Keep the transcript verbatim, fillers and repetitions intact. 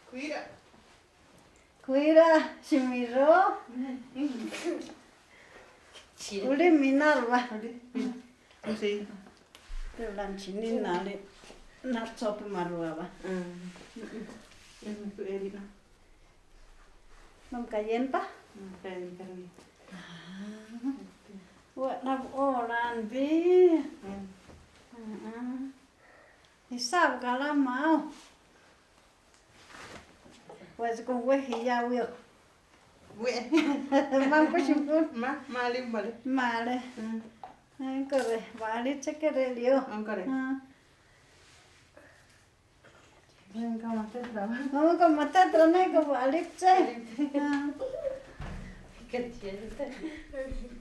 Kuira. Kuira, simiró. Chile. Uli minarba. Uli. Sí. Te blanchini nale. Nartsopi maruaba. Mm. Mm, tu erina. Nunca yenta? Nunca yenta. Buena hora, Andy. Mm. Mm. Isab kalamao. Pues con weji ya wio. We. Mampu shimpu. Ma, mali, mali. Mali. Mm. Ay, corre. Vale, chequere lío. Ah, corre. Ah. Venga, mate trabajo. Vamos con mate trabajo, vale, che. Ah. ¿Qué tiene?